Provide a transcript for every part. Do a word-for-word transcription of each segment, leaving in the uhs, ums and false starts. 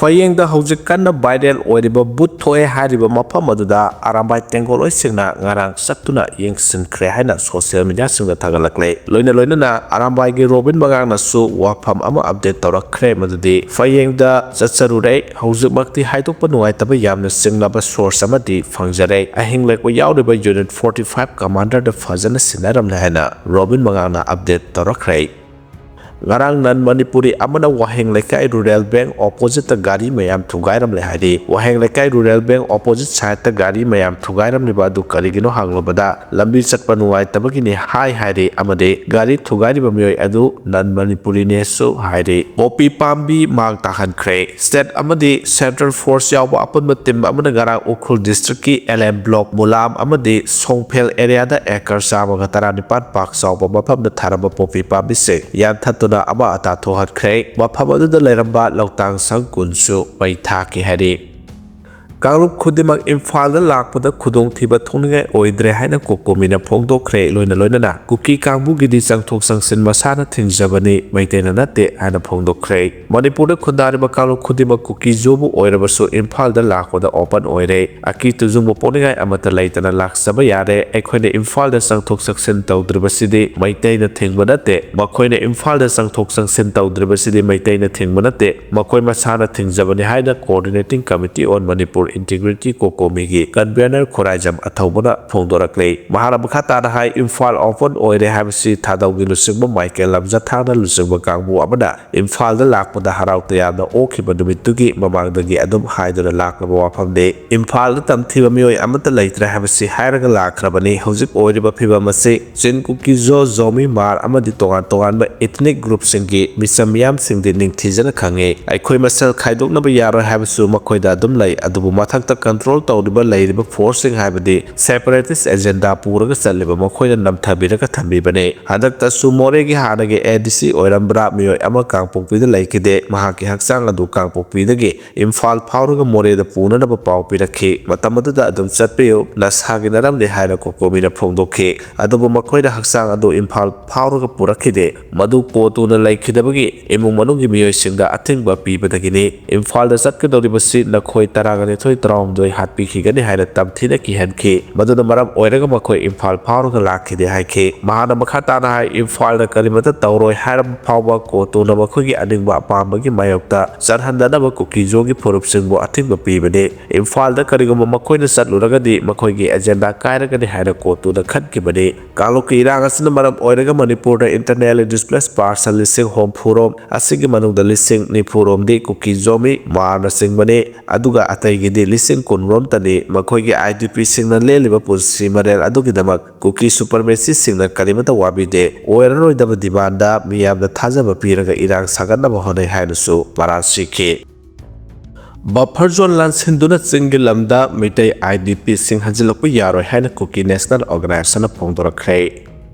ꯐꯌꯦꯡꯗ ꯍꯧꯖꯤꯛ ꯀꯟꯅ viral ꯑꯣꯏꯔꯤꯕ ꯕꯨꯠ ꯊꯣꯛꯑꯦ ꯍꯥꯏꯔꯤꯕ ꯃꯐꯝ ꯑꯗꯨꯗ ꯑꯔꯥꯝꯕꯥꯏ ꯇꯦꯡꯒꯣꯠꯂꯣꯏꯁꯤꯡꯅ ꯉꯔꯥꯡ ꯆꯠꯇꯨꯅ ꯌꯦꯡꯁꯤꯟꯈ꯭ꯔꯦ ꯍꯥꯏꯅ social mediaꯁꯤꯡꯗ ꯊꯥꯒꯠꯂꯛꯂꯦ꯫ ꯂꯣꯏꯅ ꯂꯣꯏꯅꯅ ꯑꯔꯥꯝꯕꯥꯏꯒꯤ ꯔꯣꯕꯤꯟ ꯃꯉꯥꯡꯅꯁꯨ ꯋꯥꯐꯝ ꯑꯃ update ꯇꯧꯔꯛꯈ꯭ꯔꯦ, ꯃꯗꯨꯗꯤ ꯐꯌꯦꯡꯗ ꯆꯠꯆꯔꯨꯔꯦ, ꯍꯧꯖꯤꯛꯃꯛꯇꯤ ꯍꯥꯏꯗꯣꯛꯄ ꯅꯨꯡꯉꯥꯏꯇꯕ ꯌꯥꯝꯅ ꯆꯤꯡꯅꯕ source ꯑꯃꯗꯤ ꯐꯪꯖꯔꯦ꯫ ꯑꯍꯤꯡ ꯂꯦꯛꯄ ꯌꯥꯎꯔꯤꯕ unit forty five commanderꯗ ꯐꯖꯅ ꯁꯤꯟꯅꯔꯝꯂꯦ ꯍꯥꯏꯅ ꯔꯣꯕꯤꯟ ꯃꯉꯥꯡꯅ update ꯇꯧꯔꯛꯈ꯭ꯔꯦ꯫ ꯉꯔꯥꯡ non Manipuri ꯑꯃꯅ ꯋꯥꯍꯦꯡ ꯂꯩꯀꯥꯏ Rural Bank oppositeꯇ ꯒꯥꯔꯤ ꯃꯌꯥꯝ ꯊꯨꯒꯥꯏꯔꯝꯂꯦ ꯍꯥꯏꯔꯤ꯫ ꯋꯥꯍꯦꯡ ꯂꯩꯀꯥꯏ Rural Bank opposite sideꯇ ꯒꯥꯔꯤ ꯃꯌꯥꯝ ꯊꯨꯒꯥꯏꯔꯝꯂꯤꯕ ꯑꯗꯨ ꯀꯔꯤꯒꯤꯅꯣ ꯍꯪꯂꯨꯕꯗ, ꯂꯝꯕꯤ ꯆꯠꯄ ꯅꯨꯡꯉꯥꯏꯇꯕꯒꯤꯅꯤ ꯍꯥꯏ ꯍꯥꯏꯔꯤ, ꯑꯃꯗꯤ ꯒꯥꯔꯤ ꯊꯨꯒꯥꯏꯔꯤꯕ ꯃꯤꯑꯣꯏ ꯑꯗꯨ non Manipuriꯅꯦꯁꯨ ꯍꯥꯏꯔꯤ꯫ ꯄꯣꯄꯤ ꯄꯥꯝꯕꯤ ꯃꯥꯡ ꯇꯥꯍꯟꯈ꯭ꯔꯦ꯫ State ꯑꯃꯗꯤ central force ꯌꯥꯎꯕ ꯑꯄꯨꯟꯕ team ꯑꯃꯅ ꯉꯔꯥꯡ ꯎꯈ꯭ꯔꯨꯜ districtꯀꯤ L M block ꯃꯨꯂꯥꯝ ꯑꯃꯗꯤ ꯁꯣꯡꯐꯦꯜ areaꯗ acre ꯆꯥꯝꯃꯒ ꯇꯔꯥꯅꯤꯄꯥꯟ ꯄꯥꯛ ꯆꯥꯎꯕ ꯃꯐꯝꯗ ꯊꯥꯔꯝꯕ ꯄꯣꯄꯤ ꯄꯥꯝꯕꯤꯁꯤꯡ ꯌꯥꯟꯊꯠꯇꯨꯅ ꯑꯃ ꯑꯇꯥ ꯊꯣꯛꯍꯟꯈ꯭ꯔꯦ꯫ ꯃꯐꯝ ꯑꯗꯨꯗ ꯂꯩꯔꯝꯕ ꯂꯧꯇꯥꯡ ꯁꯪ ꯀꯨꯟꯁꯨ ꯃꯩ ꯊꯥꯈꯤ ꯍꯥꯏꯔꯤ꯫ ꯀꯥꯡꯂꯨꯞ ꯈꯨꯗꯤꯡꯃꯛ ꯏꯝꯐꯥꯜꯗ ꯂꯥꯛꯄꯗ ꯈꯨꯗꯣꯡꯊꯤꯕ ꯊꯣꯛꯅꯤꯡꯉꯥꯏ ꯑꯣꯏꯗ꯭ꯔꯦ ꯍꯥꯏꯅ ꯀꯣꯀꯣꯃꯤꯅ ꯐꯣꯡꯗꯣꯛꯈ꯭ꯔꯦ꯫ ꯂꯣꯏꯅ ꯂꯣꯏꯅꯅ ꯀꯨꯀꯤ ꯀꯥꯡꯕꯨꯒꯤꯗꯤ ꯆꯪꯊꯣꯛ ꯆꯪꯁꯤꯟ ꯃꯁꯥꯅ ꯊꯤꯡꯖꯕꯅꯤ, ꯃꯩꯇꯩꯅ ꯅꯠꯇꯦ ꯍꯥꯏꯅ ꯐꯣꯡꯗꯣꯛꯈ꯭ꯔꯦ꯫ ꯃꯅꯤꯄꯨꯔꯗ ꯈꯨꯟꯗꯥꯔꯤꯕ ꯀꯥꯡꯂꯨꯞ ꯈꯨꯗꯤꯡꯃꯛ ꯀꯨꯀꯤ ꯖꯣꯕꯨ ꯑꯣꯏꯔꯕꯁꯨ ꯏꯝꯐꯥꯜꯗ ꯂꯥꯛꯄꯗ open ꯑꯣꯏꯔꯦ꯫ ꯑꯀꯤ ꯇꯨꯖꯨꯡꯕ ꯄꯣꯛꯅꯤꯡꯉꯥꯏ ꯑꯃꯠꯇ ꯂꯩꯇꯅ ꯂꯥꯛꯆꯕ ꯌꯥꯔꯦ꯫ ꯑꯩꯈꯣꯏꯅ ꯏꯝꯐꯥꯜꯗ ꯆꯪꯊꯣꯛ ꯆꯪꯁꯤꯟ ꯇꯧꯗ꯭ꯔꯤꯕꯁꯤꯗꯤ ꯃꯩꯇꯩꯅ ꯊꯤꯡꯕ ꯅꯠꯇꯦ꯫ ꯃꯈꯣꯏꯅ ꯏꯝꯐꯥꯜꯗ ꯆꯪꯊꯣꯛ ꯆꯪꯁꯤꯟ ꯇꯧꯗ꯭ꯔꯤꯕꯁꯤꯗꯤ ꯃꯩꯇꯩꯅ ꯊꯤꯡꯕ ꯅꯠꯇꯦ꯫ ꯃꯈꯣꯏ ꯃꯁꯥꯅ ꯊꯤꯡꯖꯕꯅꯤ ꯍꯥꯏꯅ Coordinating Committee on Manipur Integrity ꯀꯣꯀꯣꯃꯤꯒꯤ convener ꯈꯣꯔꯥꯏꯖꯝ ꯑꯊꯧꯕꯅ ꯐꯣꯡꯗꯣꯔꯛꯂꯤ꯫ ꯃꯍꯥꯛꯅ ꯃꯈꯥ ꯇꯥꯅ ꯍꯥꯏ, ꯏꯝꯐꯥꯜ open ꯑꯣꯏꯔꯦ ꯍꯥꯏꯕꯁꯤ ꯊꯥꯗꯧꯒꯤ ꯂꯨꯆꯤꯡꯕ ꯃꯥꯏꯀꯦꯜ ꯂꯝꯖꯊꯥꯡꯅ ꯂꯨꯆꯤꯡꯕ ꯀꯥꯡꯕꯨ ꯑꯃꯅ ꯏꯝꯐꯥꯜꯗ ꯂꯥꯛꯄꯗ ꯍꯔꯥꯎ ꯇꯌꯥꯝꯅ ꯑꯣꯛꯈꯤꯕ ꯅꯨꯃꯤꯠꯇꯨꯒꯤ ꯃꯃꯥꯡꯗꯒꯤ ꯑꯗꯨꯝ ꯍꯥꯏꯗꯨꯅ ꯂꯥꯛꯂꯕ ꯋꯥꯐꯝꯅꯤ꯫ ꯏꯝꯐꯥꯜꯗ ꯇꯝꯊꯤꯕ ꯃꯤꯑꯣꯏ ꯑꯃꯠꯇ ꯂꯩꯇ꯭ꯔꯦ ꯍꯥꯏꯕꯁꯤ ꯍꯥꯏꯔꯒ ꯂꯥꯛꯈ꯭ꯔꯕꯅꯤ꯫ ꯍꯧꯖꯤꯛ ꯑꯣꯏꯔꯤꯕ ꯐꯤꯕꯝ ꯑꯁꯤ ꯆꯤꯟ ꯀꯨꯀꯤ ꯖꯣ, ꯖꯣꯃꯤ ꯃꯥꯔ ꯑꯃꯗꯤ ꯇꯣꯉꯥꯟ ꯇꯣꯉꯥꯟꯕ ethnic group ꯁꯤꯡꯒꯤ ꯃꯤꯆꯝ ꯃꯤꯌꯥꯝꯁꯤꯡꯗꯤ ꯅꯤꯡꯊꯤꯖꯅ ꯈꯪꯉꯤ꯫ ꯑꯩꯈꯣꯏ ꯃꯁꯦꯜ ꯈꯥꯏꯗꯣꯛꯅꯕ ꯌꯥꯔꯣꯏ ꯍꯥꯏꯕꯁꯨ ꯃꯈꯣꯏꯗ ꯑꯗꯨꯝ ꯂꯩ, ꯑꯗꯨꯕꯨ ꯃꯊꯛꯇ control ꯇꯧꯔꯤꯕ ꯂꯩꯔꯤꯕ forceꯁꯤꯡ, ꯍꯥꯏꯕꯗꯤ separatist agenda ꯄꯨꯔꯒ ꯆꯠꯂꯤꯕ ꯃꯈꯣꯏꯅ ꯅꯝꯊꯕꯤꯔꯒ ꯊꯝꯕꯤꯕꯅꯤ꯫ ꯍꯟꯗꯛꯇꯁꯨ ꯃꯣꯔꯦꯒꯤ ꯍꯥꯟꯅꯒꯤ ADC ꯑꯣꯏꯔꯝꯕ꯭ꯔꯥ ꯃꯤꯑꯣꯏ ꯑꯃ ꯀꯥꯡꯄꯣꯛꯄꯤꯗ ꯂꯩꯈꯤꯗꯦ꯫ ꯃꯍꯥꯛꯀꯤ ꯍꯛꯆꯥꯡ ꯑꯗꯨ ꯀꯥꯡꯄꯣꯛꯄꯤꯗꯒꯤ ꯏꯝꯐꯥꯜ ꯐꯥꯎꯔꯒ ꯃꯣꯔꯦꯗ ꯄꯨꯅꯅꯕ ꯄꯥꯎ ꯄꯤꯔꯛꯈꯤ꯫ ꯃꯇꯝ ꯑꯗꯨꯗ ꯑꯗꯨꯝ ꯆꯠꯄꯤꯌꯨ, ꯅꯁꯥꯒꯤ ꯅꯔꯝꯅꯤ ꯍꯥꯏꯅ ꯀꯣꯀꯣꯃꯤꯅ ꯐꯣꯡꯗꯣꯛꯈꯤ꯫ ꯑꯗꯨꯕꯨ ꯃꯈꯣꯏꯅ ꯍꯛꯆꯥꯡ ꯑꯗꯨ ꯏꯝꯐꯥꯜ ꯐꯥꯎꯔꯒ ꯄꯨꯔꯛꯈꯤꯗꯦ꯫ ꯃꯗꯨ ꯀꯣꯇꯨꯅ ꯂꯩꯈꯤꯗꯕꯒꯤ ꯏꯃꯨꯡ ꯃꯅꯨꯡꯒꯤ ꯃꯤꯑꯣꯏꯁꯤꯡꯗ ꯑꯊꯤꯡꯕ ꯄꯤꯕꯗꯒꯤꯅꯤ꯫ ꯏꯝꯐꯥꯜꯗ ꯆꯠꯀꯗꯧꯔꯤꯕꯁꯤ ꯅꯈꯣꯏ ꯇꯔꯥꯒ ꯅꯤꯊꯣꯏ, ꯇꯔꯥꯍꯨꯝꯗꯣꯏ ꯍꯥꯠꯄꯤꯈꯤꯒꯅꯤ ꯍꯥꯏꯅ ꯇꯝꯊꯤꯅ ꯀꯤꯍꯟꯈꯤ꯫ ꯃꯗꯨꯅ ꯃꯔꯝ ꯑꯣꯏꯔꯒ ꯃꯈꯣꯏ ꯏꯝꯐꯥꯜ ꯐꯥꯎꯔꯒ ꯂꯥꯛꯈꯤꯗꯦ ꯍꯥꯏꯈꯤ꯫ ꯃꯍꯥꯛꯅ ꯃꯈꯥ ꯇꯥꯅ ꯍꯥꯏ, ꯏꯝꯐꯥꯜꯗ ꯀꯔꯤꯃꯠꯇ ꯇꯧꯔꯣꯏ ꯍꯥꯏꯔꯕ ꯐꯥꯎꯕ ꯀꯣꯇꯨꯅ ꯃꯈꯣꯏꯒꯤ ꯑꯅꯤꯡꯕ ꯑꯄꯥꯝꯕꯒꯤ ꯃꯥꯌꯣꯛꯇ ꯆꯠꯍꯟꯗꯅꯕ ꯀꯨꯀꯤꯖꯣꯒꯤ ꯐꯨꯔꯨꯞꯁꯤꯡꯕꯨ ꯑꯊꯤꯡꯕ ꯄꯤꯕꯅꯤ꯫ ꯏꯝꯐꯥꯜꯗ ꯀꯔꯤꯒꯨꯝꯕ ꯃꯈꯣꯏꯅ ꯆꯠꯂꯨꯔꯒꯗꯤ ꯃꯈꯣꯏꯒꯤ agenda ꯀꯥꯏꯔꯒꯅꯤ ꯍꯥꯏꯅ ꯀꯣꯇꯨꯅ ꯈꯟꯈꯤꯕꯅꯤ꯫ ꯀꯥꯡꯂꯨꯞꯀꯤ ꯏꯔꯥꯡ ꯑꯁꯤꯅ ꯃꯔꯝ ꯑꯣꯏꯔꯒ ꯃꯅꯤꯄꯨꯔꯗ internally displaced person ꯂꯤꯁꯤꯡ ꯍꯨꯝꯐꯨ ꯔꯣꯝ, ꯑꯁꯤꯒꯤ ꯃꯅꯨꯡꯗ ꯂꯤꯁꯤꯡ ꯅꯤꯐꯨ ꯔꯣꯝꯗꯤ ꯀꯨꯀꯤ ꯖꯣꯃꯤ ꯃꯥꯔꯅꯆꯤꯡꯕꯅꯤ, ꯑꯗꯨꯒ ꯑꯇꯩꯒꯤꯗꯤ ꯂꯤꯁꯤꯡ ꯀꯨꯟ ꯔꯣꯝꯇꯅꯤ꯫ ꯃꯈꯣꯏꯒꯤ IDPꯁꯤꯡꯅ ꯂꯦꯜꯂꯤꯕ ꯄꯨꯟꯁꯤ ꯃꯔꯦꯜ ꯑꯗꯨꯒꯤꯗꯃꯛ ꯀꯨꯀꯤ supremacistꯁꯤꯡꯅ ꯀꯔꯤꯃꯠꯇ ꯋꯥꯕꯤꯗꯦ꯫ ꯑꯣꯏꯔꯔꯣꯏꯗꯕ demandꯗ ꯃꯤꯌꯥꯝꯗ ꯊꯥꯖꯕ ꯄꯤꯔꯒ ꯏꯔꯥꯡ ꯁꯥꯒꯠꯅꯕ ꯍꯣꯠꯅꯩ ꯍꯥꯏꯅꯁꯨ ꯃꯔꯥꯜ ꯁꯤꯈꯤ꯫ Buffer zone ꯂꯥꯟꯁꯤꯟꯗꯨꯅ ꯆꯤꯡꯒꯤ ꯂꯝꯗ ꯃꯤꯇꯩ IDPꯁꯤꯡ ꯍꯟꯖꯤꯜꯂꯛꯄ ꯌꯥꯔꯣꯏ ꯍꯥꯏꯅ ꯀꯨꯀꯤ National Organizationꯅ ꯐꯣꯡꯗꯣꯔꯛꯈ꯭ꯔꯦ꯫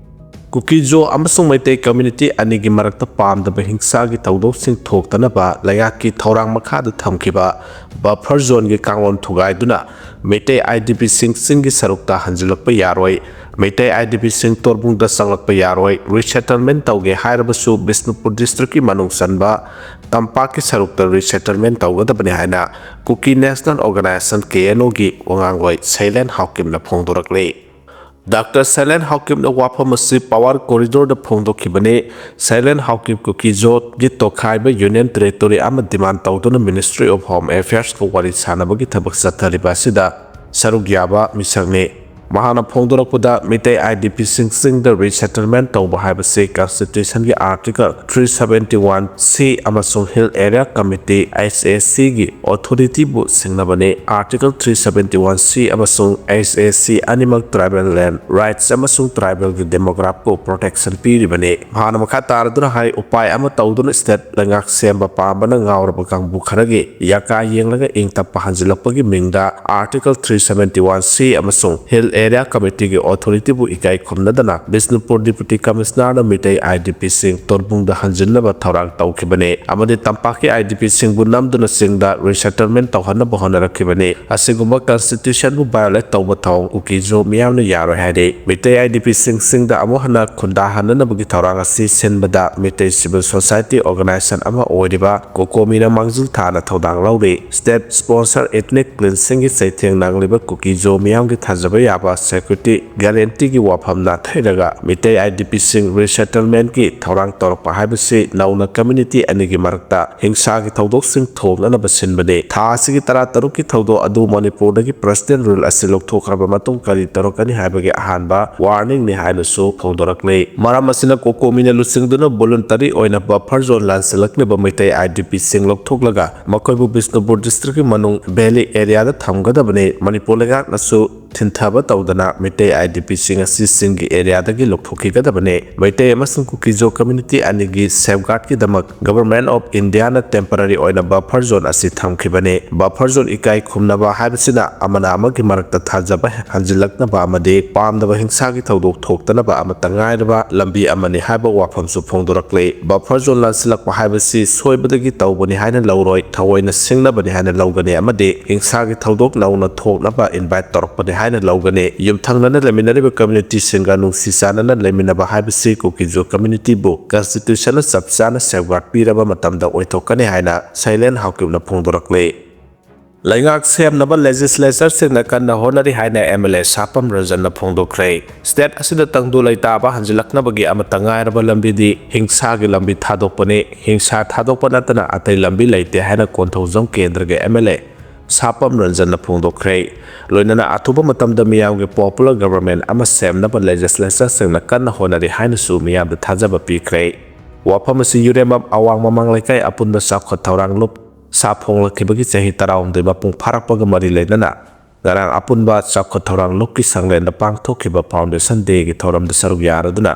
ꯀꯨꯀꯤ ꯖꯣ ꯑꯃꯁꯨꯡ ꯃꯩꯇꯩ community ꯑꯅꯤꯒꯤ ꯃꯔꯛꯇ ꯄꯥꯝꯗꯕ ꯍꯤꯡꯁꯥꯒꯤ ꯊꯧꯗꯣꯛꯁꯤꯡ ꯊꯣꯛꯇꯅꯕ ꯂꯩꯉꯥꯛꯀꯤ ꯊꯧꯔꯥꯡ ꯃꯈꯥꯗ ꯊꯝꯈꯤꯕ buffer zoneꯒꯤ ꯀꯥꯡꯂꯣꯟ ꯊꯨꯒꯥꯏꯗꯨꯅ ꯃꯩꯇꯩ IDPꯁꯤꯡ ꯆꯤꯡꯒꯤ ꯁꯔꯨꯛꯇ ꯍꯟꯖꯤꯜꯂꯛꯄ ꯌꯥꯔꯣꯏ, ꯃꯩꯇꯩ IDPꯁꯤꯡ ꯇꯣꯔꯕꯨꯡꯗ ꯆꯪꯂꯛꯄ ꯌꯥꯔꯣꯏ, resettlement ꯇꯧꯒꯦ ꯍꯥꯏꯔꯕꯁꯨ ꯕꯤꯁꯅꯨꯄꯨꯔ districtꯀꯤ ꯃꯅꯨꯡ ꯆꯟꯕ ꯇꯝꯄꯥꯛꯀꯤ ꯁꯔꯨꯛꯇ resettlement ꯇꯧꯒꯗꯕꯅꯤ ꯍꯥꯏꯅ ꯀꯨꯀꯤ National Organisation, KNOꯒꯤ ꯋꯥꯉꯥꯡꯂꯣꯏ ꯁꯩꯂꯦꯟ ꯍꯥꯎꯀꯤꯞꯅ ꯐꯣꯡꯗꯣꯔꯛꯂꯤ꯫ ꯗꯥꯛꯇꯔ ꯁꯩꯂꯦꯟ ꯍꯥꯎꯀꯤꯞꯅ ꯋꯥꯐꯝ ꯑꯁꯤ Power Corridorꯗ ꯐꯣꯡꯗꯣꯛꯈꯤꯕꯅꯤ꯫ ꯁꯩꯂꯦꯟ ꯍꯥꯎꯀꯤꯞ ꯀꯨꯀꯤ ꯖꯣꯠꯒꯤ ꯇꯣꯈꯥꯏꯕ Union Territory ꯑꯃ demand ꯇꯧꯗꯨꯅ Ministry of Home Affairsꯀ ꯋꯥꯔꯤ ꯁꯥꯟꯅꯕꯒꯤ ꯊꯕꯛ ꯆꯠꯊꯔꯤꯕ ꯑꯁꯤꯗ ꯁꯔꯨꯛ ꯌꯥꯕ ꯃꯤꯁꯛꯅꯤ꯫ ꯃꯍꯥꯛꯅ ꯐꯣꯡꯗꯣꯔꯛꯄꯗ, ꯃꯤꯇꯩ IDPꯁꯤꯡ ꯆꯤꯡꯗ resettlement ꯇꯧꯕ ꯍꯥꯏꯕꯁꯤ Constitutionꯒꯤ Article three seventy one C ꯑꯃꯁꯨꯡ Hill Area Committee, HACꯒꯤ authorityꯕꯨ ꯁꯤꯡꯅꯕꯅꯤ꯫ Article three seventy one C ꯑꯃꯁꯨꯡ HAC ꯑꯅꯤꯃꯛ tribal land rights ꯑꯃꯁꯨꯡ tribalꯒꯤ demographicꯄꯨ protection ꯄꯤꯔꯤꯕꯅꯤ꯫ ꯃꯍꯥꯛꯅ ꯃꯈꯥ ꯇꯥꯔꯗꯨꯅ ꯍꯥꯏ, ꯎꯄꯥꯏ ꯑꯃ ꯇꯧꯗꯨꯅ state ꯂꯩꯉꯥꯛ ꯁꯦꯝꯕ ꯄꯥꯝꯕꯅ ꯉꯥꯎꯔꯕ ꯀꯥꯡꯕꯨ ꯈꯔꯒꯤ ꯌꯥꯀꯥ ꯌꯦꯡꯂꯒ ꯏꯪ ꯇꯞꯄ ꯍꯟꯖꯤꯜꯂꯛꯄꯒꯤ ꯃꯤꯡꯗ Article three seventy one C ꯑꯃꯁꯨꯡ Hill Area Committeeꯒꯤ authorityꯕꯨ ꯏꯀꯥꯏ ꯈꯨꯝꯅꯗꯅ ꯕꯤꯁꯅꯨꯄꯨꯔ Deputy Commissionerꯅ ꯃꯤꯇꯩ IDPꯁꯤꯡ ꯇꯣꯔꯕꯨꯡꯗ ꯍꯟꯖꯤꯟꯅꯕ ꯊꯧꯔꯥꯡ ꯇꯧꯈꯤꯕꯅꯤ ꯑꯃꯗꯤ ꯇꯝꯄꯥꯛꯀꯤ IDPꯁꯤꯡꯕꯨ ꯅꯝꯗꯨꯅ ꯆꯤꯡꯗ resettlement ꯇꯧꯍꯟꯅꯕ ꯍꯣꯠꯅꯔꯛꯈꯤꯕꯅꯤ꯫ ꯑꯁꯤꯒꯨꯝꯕ Constitutionꯕꯨ violate ꯇꯧꯕ ꯊꯧꯑꯣꯡ ꯀꯨꯀꯤ-ꯖꯣ ꯃꯤꯌꯥꯝꯅ ꯌꯥꯔꯣꯏ ꯍꯥꯏꯔꯤ꯫ ꯃꯤꯇꯩ IDPꯁꯤꯡ ꯆꯤꯡꯗ ꯑꯃꯨꯛ ꯍꯟꯅ ꯈꯨꯟꯗꯥꯍꯟꯅꯅꯕꯒꯤ ꯊꯧꯔꯥꯡ ꯑꯁꯤ ꯁꯤꯟꯕꯗ ꯃꯤꯇꯩ civil society organization ꯑꯃ ꯑꯣꯏꯔꯤꯕ ꯀꯣꯀꯣꯃꯤꯅ ꯃꯥꯡꯖꯤꯜ ꯊꯥꯅ ꯊꯧꯗꯥꯡ ꯂꯧꯔꯤ꯫ State sponsor ethnic cleansingꯒꯤ ꯆꯩꯊꯦꯡ ꯅꯪꯂꯤꯕ ꯀꯨꯀꯤ-ꯖꯣ ꯃꯤꯌꯥꯝꯒꯤ ꯊꯥꯖꯕ ꯌꯥꯕ security guaranteeꯒꯤ ꯋꯥꯐꯝ ꯅꯥꯊꯩꯔꯒ ꯃꯤꯇꯩ IDPꯁꯤꯡ resettlementꯀꯤ ꯊꯧꯔꯥꯡ ꯇꯧꯔꯛꯄ ꯍꯥꯏꯕꯁꯤ ꯅꯧꯅ community ꯑꯅꯤꯒꯤ ꯃꯔꯛꯇ ꯍꯤꯡꯁꯥꯒꯤ ꯊꯧꯗꯣꯛꯁꯤꯡ ꯊꯣꯛꯅꯅꯕ ꯁꯤꯟꯕꯅꯤ꯫ ꯊꯥ ꯑꯁꯤꯒꯤ ꯇꯔꯥꯇꯔꯨꯛꯀꯤ ꯊꯧꯗꯣꯛ ꯑꯗꯨ ꯃꯅꯤꯄꯨꯔꯗꯒꯤ President Rule ꯑꯁꯤ ꯂꯧꯊꯣꯛꯈ꯭ꯔꯕ ꯃꯇꯨꯡ ꯀꯔꯤ ꯇꯧꯔꯛꯀꯅꯤ ꯍꯥꯏꯕꯒꯤ ꯑꯍꯥꯟꯕ warningꯅꯤ ꯍꯥꯏꯅꯁꯨ ꯐꯣꯡꯗꯣꯔꯛꯂꯤ꯫ ꯃꯔꯝ ꯑꯁꯤꯅ ꯀꯣꯀꯣꯃꯤꯅ ꯂꯨꯆꯤꯡꯗꯨꯅ voluntary ꯑꯣꯏꯅ buffer zone ꯂꯥꯟꯁꯤꯜꯂꯛꯂꯤꯕ ꯃꯩꯇꯩ IDPꯁꯤꯡ ꯂꯧꯊꯣꯛꯂꯒ ꯃꯈꯣꯏꯕꯨ ꯕꯤꯁꯅꯨꯄꯨꯔ districtꯀꯤ ꯃꯅꯨꯡ valley areaꯗ ꯊꯝꯒꯗꯕꯅꯤ꯫ ꯃꯅꯤꯄꯨꯔ ꯂꯩꯉꯥꯛꯅꯁꯨ ꯊꯤꯡꯊꯕ ꯇꯧꯗꯅ ꯃꯩꯇꯩ IDPꯁꯤꯡ ꯑꯁꯤ ꯆꯤꯡꯒꯤ areaꯗꯒꯤ ꯂꯧꯊꯣꯛꯈꯤꯒꯗꯕꯅꯤ꯫ ꯃꯩꯇꯩ ꯑꯃꯁꯨꯡ ꯀꯨꯀꯤ-ꯖꯣ community ꯑꯅꯤꯒꯤ safeguardꯀꯤꯗꯃꯛ Government of Indiaꯅ temporary ꯑꯣꯏꯅ buffer zone ꯑꯁꯤ ꯊꯝꯈꯤꯕꯅꯤ꯫ Buffer zone ꯏꯀꯥꯏ ꯈꯨꯝꯅꯕ ꯍꯥꯏꯕꯁꯤꯅ ꯑꯃꯅ ꯑꯃꯒꯤ ꯃꯔꯛꯇ ꯊꯥꯖꯕ ꯍꯟꯖꯤꯜꯂꯛꯅꯕ ꯑꯃꯗꯤ ꯄꯥꯝꯗꯕ ꯍꯤꯡꯁꯥꯒꯤ ꯊꯧꯗꯣꯛ ꯊꯣꯛꯇꯅꯕ ꯑꯃꯠꯇ ꯉꯥꯏꯔꯕ ꯂꯝꯕꯤ ꯑꯃꯅꯤ ꯍꯥꯏꯕ ꯋꯥꯐꯝꯁꯨ ꯐꯣꯡꯗꯣꯔꯛꯂꯤ꯫ Buffer zone ꯂꯥꯟꯁꯤꯜꯂꯛꯄ ꯍꯥꯏꯕꯁꯤ ꯁꯣꯏꯕꯗꯒꯤ ꯇꯧꯕꯅꯤ ꯍꯥꯏꯅ ꯂꯧꯔꯣꯏ, ꯊꯑꯣꯏꯅ ꯁꯤꯡꯅꯕꯅꯤ ꯍꯥꯏꯅ ꯂꯧꯒꯅꯤ ꯑꯃꯗꯤ ꯍꯤꯡꯁꯥꯒꯤ ꯊꯧꯗꯣꯛ ꯅꯧꯅ ꯊꯣꯛꯅꯕ invite ꯇꯧꯔꯛꯄꯅꯤ ꯍꯥꯏꯅ ꯂꯧꯒꯅꯤ꯫ ꯌꯨꯝꯊꯪꯅꯅ ꯂꯩꯃꯤꯟꯅꯔꯤꯕ communityꯁꯤꯡꯒ ꯅꯨꯡꯁꯤ ꯆꯥꯟꯅꯅ ꯂꯩꯃꯤꯟꯅꯕ ꯍꯥꯏꯕꯁꯤ ꯀꯨꯀꯤ-ꯖꯣ communityꯕꯨ Constitutionꯅ ꯆꯞ ꯆꯥꯅ safeguard ꯄꯤꯔꯕ ꯃꯇꯝꯗ ꯑꯣꯏꯊꯣꯛꯀꯅꯤ ꯍꯥꯏꯅ ꯁꯩꯂꯦꯟ ꯍꯥꯎꯀꯤꯞꯅ ꯐꯣꯡꯗꯣꯔꯛꯂꯤ꯫ ꯂꯩꯉꯥꯛ ꯁꯦꯝꯅꯕ legislatureꯁꯤꯡꯅ ꯀꯟꯅ ꯍꯣꯠꯅꯔꯤ ꯍꯥꯏꯅ MLA ꯁꯥꯄꯝ ꯔꯟꯖꯟꯅ ꯐꯣꯡꯗꯣꯛꯈ꯭ꯔꯦ꯫ State ꯑꯁꯤꯗ ꯇꯪꯗꯨ ꯂꯩꯇꯥꯕ ꯍꯟꯖꯤꯜꯂꯛꯅꯕꯒꯤ ꯑꯃꯠꯇ ꯉꯥꯏꯔꯕ ꯂꯝꯕꯤꯗꯤ ꯍꯤꯡꯁꯥꯒꯤ ꯂꯝꯕꯤ ꯊꯥꯗꯣꯛꯄꯅꯤ꯫ ꯍꯤꯡꯁꯥ ꯊꯥꯗꯣꯛꯄ ꯅꯠꯇꯅ ꯑꯇꯩ ꯂꯝꯕꯤ ꯂꯩꯇꯦ ꯍꯥꯏꯅ ꯀꯣꯟꯊꯧꯖꯝ ꯀꯦꯟꯗ꯭ꯔꯒꯤ MLA ꯁꯥꯄꯝ ꯔꯟꯖꯟꯅ ꯐꯣꯡꯗꯣꯛꯈ꯭ꯔꯦ꯫ ꯂꯣꯏꯅꯅ ꯑꯊꯨꯕ ꯃꯇꯝꯗ ꯃꯤꯌꯥꯝꯒꯤ popular government ꯑꯃ ꯁꯦꯝꯅꯕ legislatorꯁꯤꯡꯅ ꯀꯟꯅ ꯍꯣꯠꯅꯔꯤ ꯍꯥꯏꯅꯁꯨ ꯃꯤꯌꯥꯝꯗ ꯊꯥꯖꯕ ꯄꯤꯈ꯭ꯔꯦ꯫ ꯋꯥꯐꯝ ꯑꯁꯤ ꯌꯨꯔꯦꯝꯕꯝ ꯑꯋꯥꯡ ꯃꯃꯥꯡ ꯂꯩꯀꯥꯏ ꯑꯄꯨꯟꯕ ꯆꯥꯎꯈꯠ ꯊꯧꯔꯥꯡ ꯂꯨꯞ ꯁꯥ ꯐꯣꯡꯂꯛꯈꯤꯕꯒꯤ ꯆꯍꯤ ꯇꯔꯥꯍꯨꯝꯗꯣꯏ ꯃꯄꯨꯡ ꯐꯥꯔꯛꯄꯒ ꯃꯔꯤ ꯂꯩꯅꯅ ꯉꯔꯥꯡ ꯑꯄꯨꯟꯕ ꯆꯥꯎꯈꯠ ꯊꯧꯔꯥꯡ ꯂꯨꯞꯀꯤ ꯁꯪꯂꯦꯟꯗ ꯄꯥꯡꯊꯣꯛꯈꯤꯕ Foundation Dayꯒꯤ ꯊꯧꯔꯝꯗ ꯁꯔꯨꯛ ꯌꯥꯔꯗꯨꯅ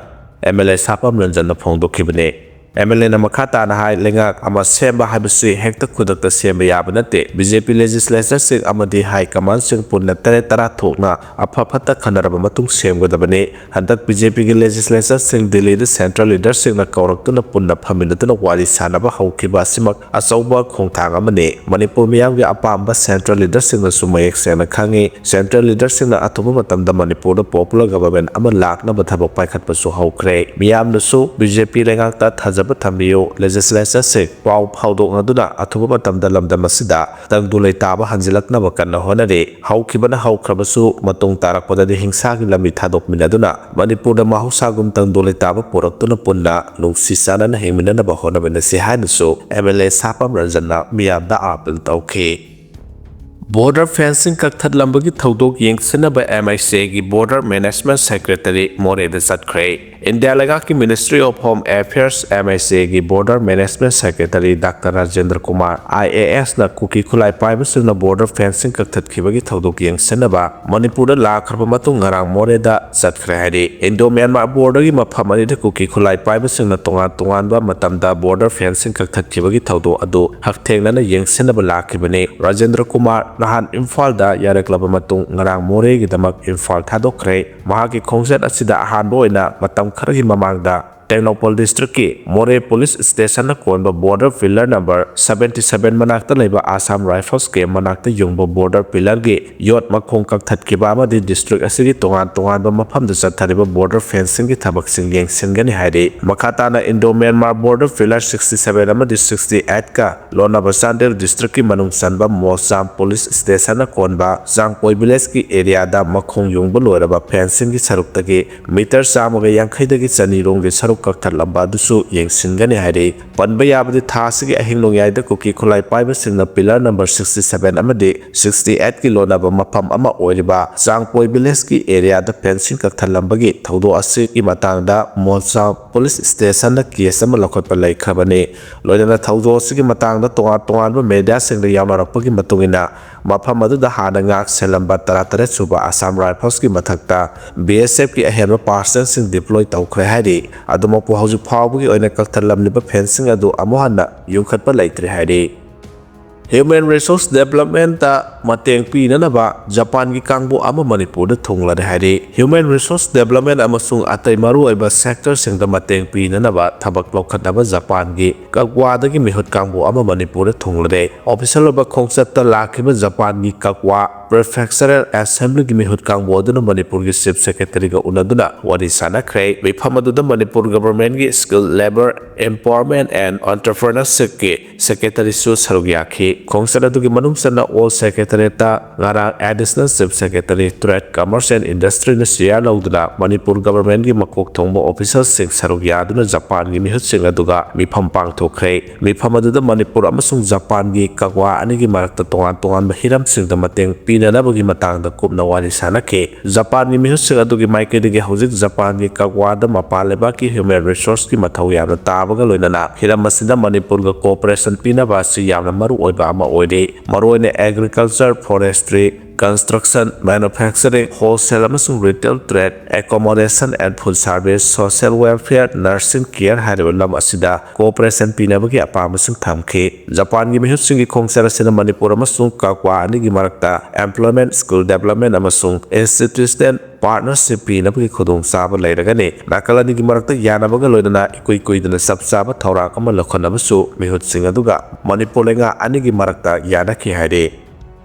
MLA ꯁꯥꯄꯝ ꯔꯟꯖꯟꯅ ꯐꯣꯡꯗꯣꯛꯈꯤꯕꯅꯤ꯫ MLAꯅ ꯃꯈꯥ ꯇꯥꯅ ꯍꯥꯏ, ꯂꯩꯉꯥꯛ ꯑꯃ ꯁꯦꯝꯕ ꯍꯥꯏꯕꯁꯤ ꯍꯦꯛꯇ ꯈꯨꯗꯛꯇ ꯁꯦꯝꯕ ꯌꯥꯕ ꯅꯠꯇꯦ꯫ BJP legislatorꯁꯤꯡ ꯑꯃꯗꯤ high commandꯁꯤꯡ ꯄꯨꯟꯅ ꯇꯔꯦꯠ ꯇꯔꯥ ꯊꯣꯛꯅ ꯑꯐ ꯐꯠꯇ ꯈꯟꯅꯔꯕ ꯃꯇꯨꯡ ꯁꯦꯝꯒꯗꯕꯅꯤ꯫ ꯍꯟꯗꯛ BJPꯒꯤ legislatorꯁꯤꯡ ꯗꯤꯜꯂꯤꯗ central leaderꯁꯤꯡꯅ ꯀꯧꯔꯛꯇꯨꯅ ꯄꯨꯟꯅ ꯐꯝꯃꯤꯟꯅꯗꯨꯅ ꯋꯥꯔꯤ ꯁꯥꯅꯕ ꯍꯧꯈꯤꯕ ꯑꯁꯤꯃꯛ ꯑꯆꯧꯕ ꯈꯣꯡꯊꯥꯡ ꯑꯃꯅꯤ꯫ ꯃꯅꯤꯄꯨꯔ ꯃꯤꯌꯥꯝꯒꯤ ꯑꯄꯥꯝꯕ central leaderꯁꯤꯡꯅꯁꯨ ꯃꯌꯦꯛ ꯁꯦꯡꯅ ꯈꯪꯏ꯫ Central leaderꯁꯤꯡꯅ ꯑꯊꯨꯕ ꯃꯇꯝꯗ ꯃꯅꯤꯄꯨꯔꯗ popular government ꯑꯃ ꯂꯥꯛꯅꯕ ꯊꯕꯛ ꯄꯥꯏꯈꯠꯄꯁꯨ ꯍꯧꯈ꯭ꯔꯦ꯫ ꯃꯤꯌꯥꯝꯅꯁꯨ BJP ꯂꯩꯉꯥꯛꯇ ꯊꯥꯖꯕ ꯊꯝꯕꯤꯌꯨ꯫ Legislatorꯁꯤꯡ ꯄꯥꯎ ꯐꯥꯎꯗꯣꯛꯅꯗꯨꯅ ꯑꯊꯨꯕ ꯃꯇꯝꯗ ꯂꯝꯗꯝ ꯑꯁꯤꯗ ꯇꯪꯗꯨ ꯂꯩꯇꯥꯕ ꯍꯟꯖꯤꯜꯂꯛꯅꯕ ꯀꯟꯅ ꯍꯣꯠꯅꯔꯤ꯫ ꯍꯧꯈꯤꯕꯅ ꯍꯧꯈ꯭ꯔꯕꯁꯨ ꯃꯇꯨꯡ ꯇꯥꯔꯛꯄꯗꯗꯤ ꯍꯤꯡꯁꯥꯒꯤ ꯂꯝꯕꯤ ꯊꯥꯗꯣꯛꯃꯤꯟꯅꯗꯨꯅ ꯃꯅꯤꯄꯨꯔꯗ ꯃꯍꯧꯁꯥꯒꯨꯝ ꯇꯪꯗꯨ ꯂꯩꯇꯥꯕ ꯄꯨꯔꯛꯇꯨꯅ ꯄꯨꯟꯅ ꯅꯨꯡꯁꯤ ꯆꯥꯟꯅꯅ ꯍꯤꯡꯃꯤꯟꯅꯅꯕ ꯍꯣꯠꯅꯃꯤꯟꯅꯁꯤ ꯍꯥꯏꯅꯁꯨ MLA ꯁꯥꯄꯝ ꯔꯟꯖꯟꯅ ꯃꯤꯌꯥꯝꯗ appeal ꯇꯧꯈꯤ꯫ Border fencing ꯀꯛꯊꯠꯂꯝꯕꯒꯤ ꯊꯧꯗꯣꯛ ꯌꯦꯡꯁꯤꯟꯅꯕ MICAꯒꯤ Border Management Secretary ꯃꯣꯔꯦꯗ ꯆꯠꯈ꯭ꯔꯦ꯫ ꯏꯟꯗꯤꯌꯥ ꯂꯩꯉꯥꯛꯀꯤ Ministry of Home Affairs, MICAꯒꯤ Border Management Secretary Doctor Rajendra Kumar, IASꯅ ꯀꯨꯀꯤ ꯈꯨꯠꯂꯥꯏ ꯄꯥꯏꯕꯁꯤꯡꯅ border fencing ꯀꯛꯊꯠꯈꯤꯕꯒꯤ ꯊꯧꯗꯣꯛ ꯌꯦꯡꯁꯤꯟꯅꯕ ꯃꯅꯤꯄꯨꯔꯗ ꯂꯥꯛꯈ꯭ꯔꯕ ꯃꯇꯨꯡ ꯉꯔꯥꯡ ꯃꯣꯔꯦꯗ ꯆꯠꯈ꯭ꯔꯦ ꯍꯥꯏꯔꯤ꯫ Indo Myanmar borderꯒꯤ ꯃꯐꯝ ꯑꯅꯤꯗ ꯀꯨꯀꯤ ꯈꯨꯠꯂꯥꯏ ꯄꯥꯏꯕꯁꯤꯡꯅ ꯇꯣꯉꯥꯟ ꯇꯣꯉꯥꯟꯕ ꯃꯇꯝꯗ border fencing ꯀꯛꯊꯠꯈꯤꯕꯒꯤ ꯊꯧꯗꯣꯛ ꯑꯗꯨ ꯍꯛꯊꯦꯡꯅꯅ ꯌꯦꯡꯁꯤꯟꯅꯕ ꯂꯥꯛꯈꯤꯕꯅꯤ꯫ ꯔꯥꯖꯦꯟꯗ꯭ꯔ ꯀꯨꯃꯥꯔ ꯅꯍꯥꯟ ꯏꯝꯐꯥꯜꯗ ꯌꯥꯔꯛꯂꯕ ꯃꯇꯨꯡ ꯉꯔꯥꯡ ꯃꯣꯔꯦꯒꯤꯗꯃꯛ ꯏꯝꯐꯥꯜ ꯊꯥꯗꯣꯛꯈ꯭ꯔꯦ꯫ ꯃꯍꯥꯛꯀꯤ ꯈꯣꯡꯆꯠ ꯑꯁꯤꯗ ꯑꯍꯥꯟꯕ ꯑꯣꯏꯅ ꯃꯇꯝ ꯈꯔꯒꯤ ꯃꯃꯥꯡꯗ ꯇꯦꯡꯅꯧꯄꯜ districtꯀꯤ ꯃꯣꯔꯦ police stationꯅ ꯀꯣꯟꯕ border pillar number seventy seven ꯃꯅꯥꯛꯇ ꯂꯩꯕ Assam Rifles camp ꯃꯅꯥꯛꯇ ꯌꯨꯡꯕ border pillarꯒꯤ ꯌꯣꯠ ꯃꯈꯣꯡ ꯀꯛꯊꯠꯈꯤꯕ ꯑꯃꯗꯤ district ꯑꯁꯤꯒꯤ ꯇꯣꯉꯥꯟ ꯇꯣꯉꯥꯟꯕ ꯃꯐꯝꯗ ꯆꯠꯊꯔꯤꯕ border fencingꯒꯤ ꯊꯕꯛꯁꯤꯡ ꯌꯦꯡꯁꯤꯟꯒꯅꯤ ꯍꯥꯏꯔꯤ꯫ ꯃꯈꯥ ꯇꯥꯅ Indo Myanmar border pillar sixty seven ꯑꯃꯗꯤ sixty eightꯀ ꯂꯣꯟꯅꯕ ꯆꯥꯟꯗꯦꯜ districtꯀꯤ ꯃꯅꯨꯡ ꯆꯟꯕ ꯃꯣꯁꯥꯝ police stationꯅ ꯀꯣꯟꯕ ꯆꯥꯡꯄꯣꯏ villageꯀꯤ areaꯗ ꯃꯈꯣꯡ ꯌꯨꯡꯕ ꯂꯣꯏꯔꯕ fencingꯒꯤ ꯁꯔꯨꯛꯇꯒꯤ meter ꯆꯥꯝꯃꯒ ꯌꯥꯡꯈꯩꯗꯒꯤ ꯆꯅꯤꯔꯣꯝꯒꯤ ꯁꯔꯨꯛ ꯀꯛꯊꯠꯂꯝꯕ ꯑꯗꯨꯁꯨ ꯌꯦꯡꯁꯤꯟꯒꯅꯤ ꯍꯥꯏꯔꯤ꯫ ꯄꯟꯕ ꯌꯥꯕꯗꯤ ꯊꯥ ꯑꯁꯤꯒꯤ ꯑꯍꯤꯡ ꯅꯣꯡꯌꯥꯏꯗ ꯀꯨꯀꯤ ꯈꯨꯠꯂꯥꯏ ꯄꯥꯏꯕꯁꯤꯡꯅ pillar number sixty seven ꯑꯃꯗꯤ sixty eight ꯀꯤ ꯂꯣꯟꯅꯕ ꯃꯐꯝ ꯑꯃ ꯑꯣꯏꯔꯤꯕ ꯆꯥꯡꯄꯣꯏ village ꯀꯤ area ꯗ fencing ꯀꯛꯊꯠꯂꯝꯕꯒꯤ ꯊꯧꯗꯣꯛ ꯑꯁꯤꯒꯤ ꯃꯇꯥꯡꯗ ꯃꯣꯜꯁꯥꯡ police station ꯗ case ꯑꯃ ꯂꯧꯈꯠꯄ ꯂꯩꯈ꯭ꯔꯕꯅꯤ꯫ ꯂꯣꯏꯅꯅ ꯊꯧꯗꯣꯛ ꯑꯁꯤꯒꯤ ꯃꯇꯥꯡꯗ ꯇꯣꯉꯥꯟ ꯇꯣꯉꯥꯟꯕ media ꯁꯤꯡꯗ ꯌꯥꯎꯅꯔꯛꯄꯒꯤ ꯃꯇꯨꯡ ꯏꯟꯅ ꯃꯐꯝ ꯑꯗꯨꯗ ꯍꯥꯟꯅ ꯉꯥꯛ ꯁꯦꯜꯂꯝꯕ ꯇꯔꯥꯇꯔꯦꯠ ꯁꯨꯕ Assam Rifles ꯀꯤ ꯃꯊꯛꯇ B S F ꯀꯤ ꯑꯍꯦꯟꯕ personnel ꯁꯤꯡ deploy ꯇꯧꯈ꯭ꯔꯦ ꯍꯥꯏꯔꯤ꯫ ꯑꯗꯨꯃꯛꯄꯨ ꯍꯧꯖꯤꯛ ꯐꯥꯎꯕꯒꯤ ꯑꯣꯏꯅ ꯀꯛꯊꯠꯂꯝꯂꯤꯕ fencing ꯑꯗꯨ ꯑꯃꯨꯛ ꯍꯟꯅ ꯌꯨꯡꯈꯠꯄ ꯂꯩꯇ꯭ꯔꯤ ꯍꯥꯏꯔꯤ꯫ Human Resource Development ꯇ ꯃꯇꯦꯡ ꯄꯤꯅꯅꯕ ꯖꯄꯥꯟꯒꯤ ꯀꯥꯡꯕꯨ ꯑꯃ ꯃꯅꯤꯄꯨꯔꯗ ꯊꯨꯡꯂꯔꯦ ꯍꯥꯏꯔꯤ꯫ Human Resource Development ꯑꯃꯁꯨꯡ ꯑꯇꯩ ꯃꯔꯨꯑꯣꯏꯕ sector ꯁꯤꯡꯗ ꯃꯇꯦꯡ ꯄꯤꯅꯅꯕ ꯊꯕꯛ ꯂꯧꯈꯠꯅꯕ ꯖꯄꯥꯟꯒꯤ ꯀꯛꯋꯥꯗꯒꯤ ꯃꯤꯍꯨꯠ ꯀꯥꯡꯕꯨ ꯑꯃ ꯃꯅꯤꯄꯨꯔꯗ ꯊꯨꯡꯂꯔꯦ꯫ Official ꯑꯣꯏꯕ ꯈꯣꯡꯆꯠꯇ ꯂꯥꯛꯈꯤꯕ ꯖꯄꯥꯟꯒꯤ ꯀꯛꯋꯥ Prefectural Assembly ꯒꯤ ꯃꯤꯍꯨꯠ ꯀꯥꯡꯕꯨ ꯑꯗꯨꯅ ꯃꯅꯤꯄꯨꯔꯒꯤ Chief Secretary ꯒ ꯎꯅꯗꯨꯅ ꯋꯥꯔꯤ ꯁꯥꯟꯅꯈ꯭ꯔꯦ꯫ ꯃꯤꯐꯝ ꯑꯗꯨꯗ ꯃꯅꯤꯄꯨꯔ government ꯀꯤ Skill Labour Empowerment and Entrepreneurship ꯀꯤ Secretary ꯁꯨ ꯁꯔꯨꯛ ꯌꯥꯈꯤ꯫ ꯈꯣꯡꯆꯠ ꯑꯗꯨꯒꯤ ꯃꯅꯨꯡ ꯆꯟꯅ All Secretariat ꯇ ꯉꯔꯥꯡ Additional Chief Secretary Trade, Commerce and Industry ꯅ chair ꯂꯧꯗꯨꯅ ꯃꯅꯤꯄꯨꯔ government ꯀꯤ ꯃꯀꯣꯛ ꯊꯣꯡꯕ official ꯁꯤꯡ ꯁꯔꯨꯛ ꯌꯥꯗꯨꯅ ꯖꯄꯥꯟꯒꯤ ꯃꯤꯍꯨꯠꯁꯤꯡ ꯑꯗꯨꯒ ꯃꯤꯐꯝ ꯄꯥꯡꯊꯣꯛꯈ꯭ꯔꯦ꯫ ꯃꯤꯐꯝ ꯑꯗꯨꯗ ꯃꯅꯤꯄꯨꯔ ꯑꯃꯁꯨꯡ ꯖꯄꯥꯟꯒꯤ ꯀꯛꯋꯥ ꯑꯅꯤꯒꯤ ꯃꯔꯛꯇ ꯇꯣꯉꯥꯟ ꯇꯣꯉꯥꯟꯕ ꯍꯤꯔꯝꯁꯤꯡꯗ ꯃꯇꯦꯡ ꯄꯤꯅꯅꯕꯒꯤ ꯃꯇꯥꯡꯗ ꯀꯨꯞꯅ ꯋꯥꯔꯤ ꯁꯥꯟꯅꯈꯤ꯫ ꯖꯄꯥꯟꯒꯤ ꯃꯤꯍꯨꯠꯁꯤꯡ ꯑꯗꯨꯒꯤ ꯃꯥꯏꯀꯩꯗꯒꯤ ꯍꯧꯖꯤꯛ ꯖꯄꯥꯟꯒꯤ ꯀꯛꯋꯥꯗ ꯃꯄꯥꯟ ꯂꯩꯕꯥꯛꯀꯤ human resource ꯀꯤ ꯃꯊꯧ ꯌꯥꯝꯅ ꯇꯥꯕꯒ ꯂꯣꯏꯅꯅ ꯍꯤꯔꯝ ꯑꯁꯤꯗ ꯃꯅꯤꯄꯨꯔꯒ cooperation ꯄꯤꯅꯕ ꯑꯁꯤ ꯌꯥꯝꯅ ꯃꯔꯨ ꯑꯣꯏꯕ ꯑꯃ ꯑꯣꯏꯔꯤ꯫ ꯃꯔꯨꯑꯣꯏꯅ agriculture, forestry, construction, manufacturing, wholesale ꯑꯃꯁꯨꯡ retail trade, accommodation and food service, social welfare, nursing care ꯍꯥꯏꯔꯤꯕ ꯂꯝ ꯑꯁꯤꯗ cooperation ꯄꯤꯅꯕꯒꯤ ꯑꯄꯥꯝꯕꯁꯤꯡ ꯊꯝꯈꯤ꯫ ꯖꯄꯥꯟꯒꯤ ꯃꯤꯍꯨꯠꯁꯤꯡꯒꯤ ꯈꯣꯡꯆꯠ ꯑꯁꯤꯅ ꯃꯅꯤꯄꯨꯔ ꯑꯃꯁꯨꯡ ꯀꯛꯋꯥ ꯑꯅꯤꯒꯤ ꯃꯔꯛꯇ employment, skill development ꯑꯃꯁꯨꯡ institutional partnership ꯄꯤꯅꯕꯒꯤ ꯈꯨꯗꯣꯡꯆꯥꯕ ꯂꯩꯔꯒꯅꯤ꯫ ꯅꯥꯀꯜ ꯑꯅꯤꯒꯤ ꯃꯔꯛꯇ ꯌꯥꯅꯕꯒ ꯂꯣꯏꯅꯅ ꯏꯀꯨꯏ ꯀꯨꯏꯗꯅ ꯆꯞ ꯆꯥꯕ ꯊꯧꯔꯥꯡ ꯑꯃ ꯂꯧꯈꯠꯅꯕꯁꯨ ꯃꯤꯍꯨꯠꯁꯤꯡ ꯑꯗꯨꯒ ꯃꯅꯤꯄꯨꯔ ꯂꯩꯉꯥꯛ ꯑꯅꯤꯒꯤ ꯃꯔꯛꯇ ꯌꯥꯅꯈꯤ ꯍꯥꯏꯔꯤ꯫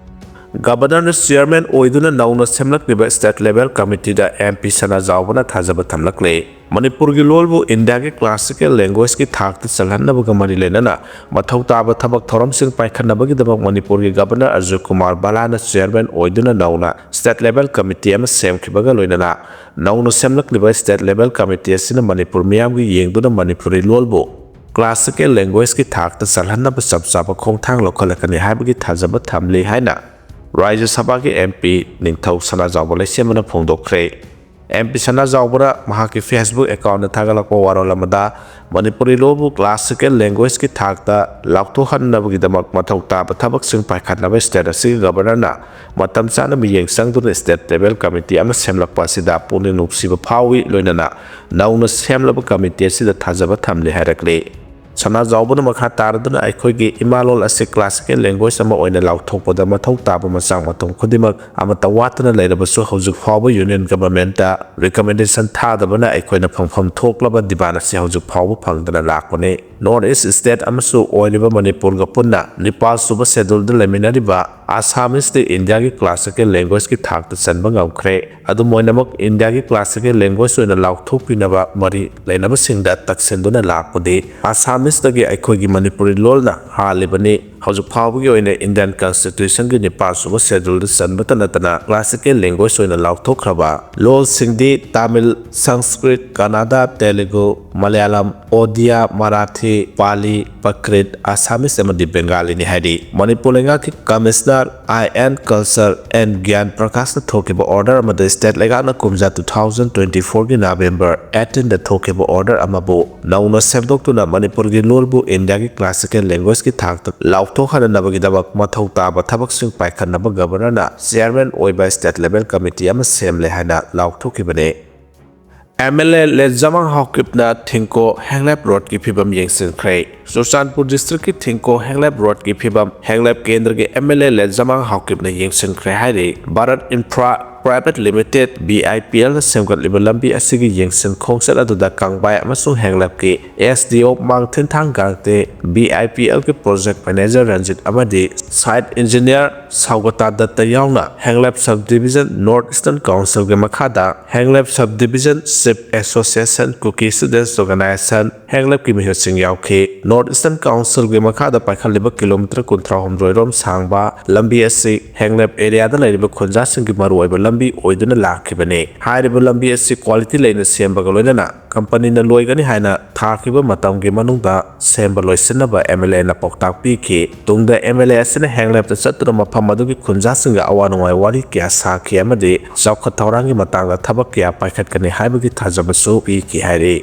Governor ꯅ chairman ꯑꯣꯏꯗꯨꯅ ꯅꯧꯅ ꯁꯦꯝꯂꯛꯂꯤꯕ state level committee ꯗ M P ꯁꯅꯥꯖꯥꯎꯕꯅ ꯊꯥꯖꯕ ꯊꯝꯂꯛꯂꯦ꯫ ꯃꯅꯤꯄꯨꯔꯒꯤ ꯂꯣꯜꯕꯨ ꯏꯟꯗꯤꯌꯥꯒꯤ classical language ꯀꯤ ꯊꯥꯛꯇ ꯆꯜꯍꯟꯅꯕꯒ ꯃꯔꯤ ꯂꯩꯅꯅ ꯃꯊꯧ ꯇꯥꯕ ꯊꯕꯛ ꯊꯧꯔꯝꯁꯤꯡ ꯄꯥꯏꯈꯠꯅꯕꯒꯤꯗꯃꯛ ꯃꯅꯤꯄꯨꯔꯒꯤ Governor ꯑꯖꯣꯏ ꯀꯨꯃꯥꯔ ꯕꯂꯥꯅ chairman ꯑꯣꯏꯗꯨꯅ ꯅꯧꯅ State Level Committee ꯑꯃ ꯁꯦꯝꯈꯤꯕꯒ ꯂꯣꯏꯅꯅ ꯅꯧꯅ ꯁꯦꯝꯂꯛꯂꯤꯕ State Level Committee ꯑꯁꯤꯅ ꯃꯅꯤꯄꯨꯔ ꯃꯤꯌꯥꯝꯒꯤ ꯌꯦꯡꯗꯨꯅ ꯃꯅꯤꯄꯨꯔꯤ ꯂꯣꯜꯕꯨ classical language꯫ ꯀꯤ ꯊꯥꯛꯇ ꯆꯜꯍꯟꯅꯕ ꯆꯞ ꯆꯥꯕ ꯈꯣꯡꯊꯥꯡ ꯂꯧꯈꯠꯂꯛꯀꯅꯤ ꯍꯥꯏꯕꯒꯤ ꯊꯥꯖꯕ ꯊꯝꯂꯤ ꯍꯥꯏꯅ ꯔꯥꯖ꯭ꯌ ꯁꯚꯥꯒꯤ M P ꯅꯤꯡꯊꯧ ꯁꯅꯥꯖꯥꯎꯕ ꯂꯩꯁꯦꯝꯕꯅ ꯐꯣꯡꯗꯣꯛꯈ꯭ꯔꯦ꯫ M P ꯁꯅꯥꯖꯥꯎꯕꯅ ꯃꯍꯥꯛꯀꯤ Facebook account ꯊꯥꯒꯠꯂꯛꯄ ꯋꯥꯔꯣꯜ ꯑꯃꯗ ꯃꯅꯤꯄꯨꯔꯤ ꯂꯣꯟꯕꯨ classical language ꯀꯤ ꯊꯥꯛꯇ ꯂꯥꯎꯊꯣꯛꯍꯟꯅꯕꯒꯤꯗꯃꯛ ꯃꯊꯧ ꯇꯥꯕ ꯊꯕꯛꯁꯤꯡ ꯄꯥꯏꯈꯠꯅꯕ state ꯑꯁꯤꯒꯤ Governor ꯅ ꯃꯇꯝ ꯆꯥꯅ ꯃꯤꯠꯌꯦꯡ ꯆꯪꯗꯨꯅ State Level Committee ꯑꯃ ꯁꯦꯝꯂꯛꯄ ꯑꯁꯤꯗ ꯄꯨꯛꯅꯤꯡ ꯅꯨꯡꯁꯤꯕ ꯐꯥꯎꯏ, ꯂꯣꯏꯅꯅ ꯅꯧꯅ ꯁꯦꯝꯂꯕ committee ꯑꯁꯤꯗ ꯊꯥꯖꯕ ꯊꯝꯂꯤ ꯍꯥꯏꯔꯛꯂꯤ꯫ ꯁꯅꯥꯖꯥꯎꯕꯅ ꯃꯈꯥ ꯇꯥꯔꯗꯨꯅ ꯑꯩꯈꯣꯏꯒꯤ ꯏꯃꯥ ꯂꯣꯜ ꯑꯁꯤ classical language ꯑꯃ ꯑꯣꯏꯅ ꯂꯥꯎꯊꯣꯛꯄꯗ ꯃꯊꯧ ꯇꯥꯕ ꯃꯆꯥꯛ ꯃꯊꯨꯝ ꯈꯨꯗꯤꯡꯃꯛ ꯑꯃꯠꯇ ꯋꯥꯠꯇꯅ ꯂꯩꯔꯕꯁꯨ ꯍꯧꯖꯤꯛ ꯐꯥꯎꯕ Union Government ꯇ recommendation ꯊꯥꯗꯕꯅ ꯑꯩꯈꯣꯏꯅ ꯐꯪꯐꯝ ꯊꯣꯛꯂꯕ demand ꯑꯁꯤ ꯍꯧꯖꯤꯛ ꯐꯥꯎꯕ ꯐꯪꯗꯅ ꯂꯥꯛꯄꯅꯤ꯫ North East state ꯑꯃꯁꯨ ꯑꯣꯏꯔꯤꯕ ꯃꯅꯤꯄꯨꯔꯒ ꯄꯨꯟꯅ ꯅꯤꯄꯥꯜ ꯁꯨꯕ schedule ꯗ ꯂꯩꯃꯤꯟꯅꯔꯤꯕ Assamese ꯇꯤ India ꯒꯤ classical language ꯀꯤ ꯊꯥꯛꯇ ꯆꯟꯕ ꯉꯝꯈ꯭ꯔꯦ꯫ ꯑꯗꯨꯝ ꯑꯣꯏꯅꯃꯛ, India ꯒꯤ classical language ꯑꯣꯏꯅ ꯂꯥꯎꯊꯣꯛꯄꯤꯅꯕ ꯃꯔꯤ ꯂꯩꯅꯕꯁꯤꯡꯗ ꯇꯛꯁꯤꯟꯗꯨꯅ ꯂꯥꯛꯄꯗꯤ Assamese ꯇꯒꯤ ꯑꯩꯈꯣꯏꯒꯤ ꯃꯅꯤꯄꯨꯔꯤ ꯂꯣꯜꯅ ꯍꯥꯜꯂꯤꯕꯅꯤ꯫ ꯍꯧꯖꯤꯛ ꯐꯥꯎꯕꯒꯤ ꯑꯣꯏꯅ Indian Constitution ꯒꯤ ꯅꯤꯄꯥꯜ ꯁꯨꯕ schedule ꯗ ꯆꯟꯕꯇ ꯅꯠꯇꯅ classical language ꯑꯣꯏꯅ ꯂꯥꯎꯊꯣꯛꯈ꯭ꯔꯕ ꯂꯣꯜꯁꯤꯡꯗꯤ Tamil, Sanskrit, Kannada, Telugu, Malayalam, Odia, Marathi, Pali, Prakrit, Assamese ꯑꯃꯗꯤ Bengali ꯅꯤ ꯍꯥꯏꯔꯤ꯫ ꯃꯅꯤꯄꯨꯔ ꯂꯩꯉꯥꯛꯀꯤ Commissioner I N Culture and Gyan Prakash ꯅ ꯊꯣꯛꯈꯤꯕ order ꯑꯃꯗ state ꯂꯩꯉꯥꯛꯅ ꯀꯨꯝꯖꯥ two thousand twenty four ꯒꯤ November eighteen ꯗ ꯊꯣꯛꯈꯤꯕ order ꯑꯃꯕꯨ ꯅꯧꯅ ꯁꯦꯝꯗꯣꯛꯇꯨꯅ ꯃꯅꯤꯄꯨꯔꯒꯤ ꯂꯣꯜꯕꯨ India ꯒꯤ classical language ꯀꯤ ꯊꯥꯛꯇ ꯂꯥꯎꯊꯣꯛꯍꯟꯅꯕꯒꯤꯗꯃꯛ ꯃꯊꯧ ꯇꯥꯕ ꯊꯕꯛꯁꯤꯡ ꯄꯥꯏꯈꯠꯅꯕ Governor ꯅ chairman ꯑꯣꯏꯕ state level committee ꯑꯃ ꯁꯦꯝꯂꯦ ꯍꯥꯏꯅ ꯂꯥꯎꯊꯣꯛꯈꯤꯕꯅꯤ꯫ M L A ꯂꯦꯖꯃꯥꯡ ꯍꯥꯎꯀꯤꯞꯅ ꯊꯤꯡꯀꯣ ꯍꯦꯡꯂꯦꯞ road ꯀꯤ ꯐꯤꯕꯝ ꯌꯦꯡꯁꯤꯟꯈ꯭ꯔꯦ꯫ ꯆꯨꯔꯆꯥꯟꯄꯨꯔ district ꯀꯤ ꯊꯤꯡꯀꯣ ꯍꯦꯡꯂꯦꯞ road ꯀꯤ ꯐꯤꯕꯝ ꯍꯦꯡꯂꯦꯞ ꯀꯦꯟꯗ꯭ꯔꯒꯤ M L A ꯂꯦꯖꯃꯥꯡ ꯍꯥꯎꯀꯤꯞꯅ ꯌꯦꯡꯁꯤꯟꯈ꯭ꯔꯦ ꯍꯥꯏꯔꯤ꯫ Bharat Infra Private Limited, B I P L ꯅ ꯁꯦꯝꯒꯠꯂꯤꯕ ꯂꯝꯕꯤ ꯑꯁꯤꯒꯤ ꯌꯦꯡꯁꯤꯟ ꯈꯣꯡꯆꯠ ꯑꯗꯨꯗ ꯀꯥꯡꯕꯥꯏ ꯑꯃꯁꯨꯡ ꯍꯦꯡꯂꯦꯞꯀꯤ S D O ꯃꯥꯡꯊꯤꯟꯊꯥꯡ ꯒꯥꯡꯇꯦ, B I P L ꯒꯤ project manager ꯔꯟꯖꯤꯠ ꯑꯃꯗꯤ site engineer ꯁꯥꯎꯒꯇꯥ ꯗꯠꯇ ꯌꯥꯎꯅ ꯍꯦꯡꯂꯦꯞ Sub Division North Eastern Council ꯒꯤ ꯃꯈꯥꯗ ꯍꯦꯡꯂꯦꯞ Sub Division Chief Association, Kuki Students Organization, ꯍꯦꯡꯂꯦꯞꯀꯤ ꯃꯤꯍꯨꯠꯁꯤꯡ ꯌꯥꯎꯈꯤ꯫ North Eastern Councilꯒꯤ ꯃꯈꯥꯗ ꯄꯥꯏꯈꯠꯂꯤꯕ ꯀꯤꯂꯣꯃꯤꯇꯔ ꯀꯨꯟꯊ꯭ꯔꯥꯍꯨꯝꯗꯣꯏ ꯔꯣꯝ ꯁꯥꯡꯕ ꯂꯝꯕꯤ ꯑꯁꯤ ꯍꯦꯡꯂꯦꯞ areaꯗ ꯂꯩꯔꯤꯕ ꯈꯨꯟꯖꯥꯁꯤꯡꯒꯤ ꯃꯔꯨꯑꯣꯏꯕ ꯂꯝꯕꯤ ꯑꯣꯏꯗꯨꯅ ꯂꯥꯛꯈꯤꯕꯅꯤ꯫ ꯍꯥꯏꯔꯤꯕ ꯂꯝꯕꯤ ꯑꯁꯤ quality ꯂꯩꯅ ꯁꯦꯝꯕꯒ ꯂꯣꯏꯅꯅ ꯀꯝꯄꯅꯤꯅ ꯂꯣꯏꯒꯅꯤ ꯍꯥꯏꯅ ꯊꯥꯈꯤꯕ ꯃꯇꯝꯒꯤ ꯃꯅꯨꯡꯗ ꯁꯦꯝꯕ ꯂꯣꯏꯁꯤꯟꯅꯕ MLAꯅ ꯄꯥꯎꯇꯥꯛ ꯄꯤꯈꯤ꯫ ꯇꯨꯡꯗ MLA ꯑꯁꯤꯅ ꯍꯦꯡꯂꯦꯞꯇ ꯆꯠꯇꯨꯅ ꯃꯐꯝ ꯑꯗꯨꯒꯤ ꯈꯨꯟꯖꯥꯁꯤꯡꯒ ꯑꯋꯥ ꯅꯨꯡꯉꯥꯏ ꯋꯥꯔꯤ ꯀꯌꯥ ꯁꯥꯈꯤ ꯑꯃꯗꯤ ꯆꯥꯎꯈꯠ ꯊꯧꯔꯥꯡꯒꯤ ꯃꯇꯥꯡꯗ ꯊꯕꯛ ꯀꯌꯥ ꯄꯥꯏꯈꯠꯀꯅꯤ ꯍꯥꯏꯕꯒꯤ ꯊꯥꯖꯕꯁꯨ ꯄꯤꯈꯤ ꯍꯥꯏꯔꯤ꯫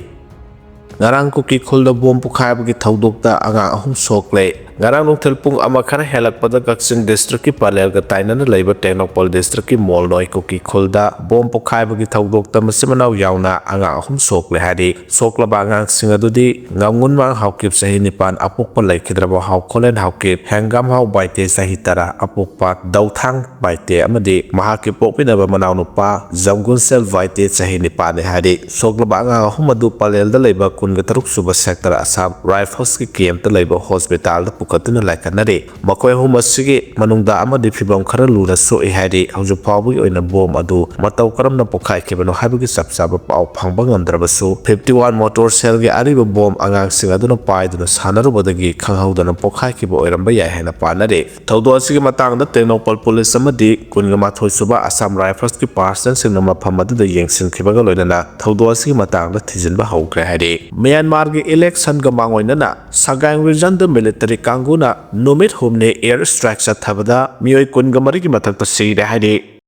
ꯉꯔꯥꯡ ꯀꯨꯀꯤ ꯈꯨꯜꯗ ꯕꯣꯝ ꯄꯣꯈꯥꯏꯕꯒꯤ ꯊꯧꯗꯣꯛꯇ ꯑꯉꯥꯡ ꯑꯍꯨꯝ ꯁꯣꯛꯂꯦ꯫ ꯉꯔꯥꯡ ꯅꯨꯡꯊꯤꯜ ꯄꯨꯡ ꯑꯃ ꯈꯔ ꯍꯦꯜꯂꯛꯄꯗ ꯀꯛꯆꯤꯡ districtꯀꯤ ꯄꯂꯦꯜꯒ ꯇꯥꯏꯅꯅ ꯂꯩꯕ ꯇꯦꯡꯅꯧꯄꯜ districtꯀꯤ ꯃꯣꯜꯅꯣꯏ ꯀꯨꯀꯤ ꯈꯨꯜꯗ ꯕꯣꯝ ꯄꯣꯈꯥꯏꯕꯒꯤ ꯊꯧꯗꯣꯛꯇ ꯃꯆꯤꯟ ꯃꯅꯥꯎ ꯌꯥꯎꯅ ꯑꯉꯥꯡ ꯑꯍꯨꯝ ꯁꯣꯛꯂꯦ ꯍꯥꯏꯔꯤ꯫ ꯁꯣꯛꯂꯕ ꯑꯉꯥꯡꯁꯤꯡ ꯑꯗꯨꯗꯤ ꯉꯝꯉꯨꯟꯃꯥꯡ ꯍꯥꯎꯀꯤꯞ ꯆꯍꯤ ꯅꯤꯄꯥꯟ, ꯑꯄꯣꯛꯄ ꯂꯩꯈꯤꯗ꯭ꯔꯕ ꯍꯥꯎꯈꯣꯂꯦꯟ ꯍꯥꯎꯀꯤꯞ, ꯍꯦꯡꯒꯥꯝꯍꯥꯎ ꯕꯥꯏꯇꯦ ꯆꯍꯤ ꯇꯔꯥ, ꯑꯄꯣꯛꯄ ꯗꯧꯊꯥꯡ ꯕꯥꯏꯇꯦ ꯑꯃꯗꯤ ꯃꯍꯥꯛꯀꯤ ꯄꯣꯛꯃꯤꯟꯅꯕ ꯃꯅꯥꯎꯅꯨꯄꯥ ꯖꯝꯒꯨꯟꯁꯦꯜ ꯕꯥꯏꯇꯦ ꯆꯍꯤ ꯅꯤꯄꯥꯟꯅꯤ ꯍꯥꯏꯔꯤ꯫ ꯁꯣꯛꯂꯕ ꯑꯉꯥꯡ ꯑꯍꯨꯝ ꯑꯗꯨ ꯄꯂꯦꯜꯗ ꯂꯩꯕ ꯀꯨꯟꯒ ꯇꯔꯨꯛ ꯁꯨꯕ sector Assam Riflesꯀꯤ campꯇ ꯂꯩꯕ hospitalꯗ ꯄꯨꯈꯠꯇꯨꯅ ꯂꯥꯏꯀꯠꯅꯔꯤ꯫ ꯃꯈꯣꯏ ꯑꯍꯨꯝ ꯑꯁꯤꯒꯤ ꯃꯅꯨꯡꯗ ꯑꯃꯗꯤ ꯐꯤꯚꯝ ꯈꯔ ꯂꯨꯅ ꯁꯣꯛꯏ ꯍꯥꯏꯔꯤ꯫ ꯍꯧꯖꯤꯛ ꯐꯥꯎꯕꯒꯤ ꯑꯣꯏꯅ ꯕꯣꯝ ꯑꯗꯨ ꯃꯇꯧ ꯀꯔꯝꯅ ꯄꯣꯈꯥꯏꯈꯤꯕꯅꯣ ꯍꯥꯏꯕꯒꯤ ꯆꯞ ꯆꯥꯕ ꯄꯥꯎ ꯐꯪꯕ ꯉꯝꯗ꯭ꯔꯕꯁꯨ, fifty one motor cellꯒꯤ ꯑꯔꯤꯕ ꯕꯣꯝ ꯑꯉꯥꯡꯁꯤꯡ ꯑꯗꯨꯅ ꯄꯥꯏꯗꯨꯅ ꯁꯥꯟꯅꯔꯨꯕꯗꯒꯤ ꯈꯪꯍꯧꯗꯅ ꯄꯣꯈꯥꯏꯈꯤꯕ ꯑꯣꯏꯔꯝꯕ ꯌꯥꯏ ꯍꯥꯏꯅ ꯄꯥꯅꯔꯤ꯫ ꯊꯧꯗꯣꯛ ꯑꯁꯤꯒꯤ ꯃꯇꯥꯡꯗ ꯇꯦꯡꯅꯧꯄꯜ ꯄꯨꯂꯤꯁ ꯑꯃꯗꯤ ꯀꯨꯟꯒ ꯃꯥꯊꯣꯏ ꯁꯨꯕ Assam Riflesꯀꯤ personalꯁꯤꯡꯅ ꯃꯐꯝ ꯑꯗꯨꯗ ꯌꯦꯡꯁꯤꯟꯈꯤꯕꯒ ꯂꯣꯏꯅꯅ ꯊꯧꯗꯣꯛ ꯑꯁꯤꯒꯤ ꯃꯇꯥꯡꯗ ꯊꯤꯖꯤꯟꯕ ꯍꯧꯈ꯭ꯔꯦ ꯍꯥꯏꯔꯤ꯫ ꯃ꯭ꯌꯥꯟꯃꯥꯔꯒꯤ electionꯒ ꯃꯥꯡꯑꯣꯏꯅꯅ Sagaing regionꯗ military ꯀꯥꯡꯕꯨꯅ ꯅꯨꯃꯤꯠ ꯍꯨꯝꯅꯤ air strike ꯆꯠꯊꯕꯗ ꯃꯤꯑꯣꯏ ꯀꯨꯟꯒ ꯃꯔꯤꯒꯤ ꯃꯊꯛꯇ ꯁꯤꯔꯦ ꯍꯥꯏꯔꯤ꯫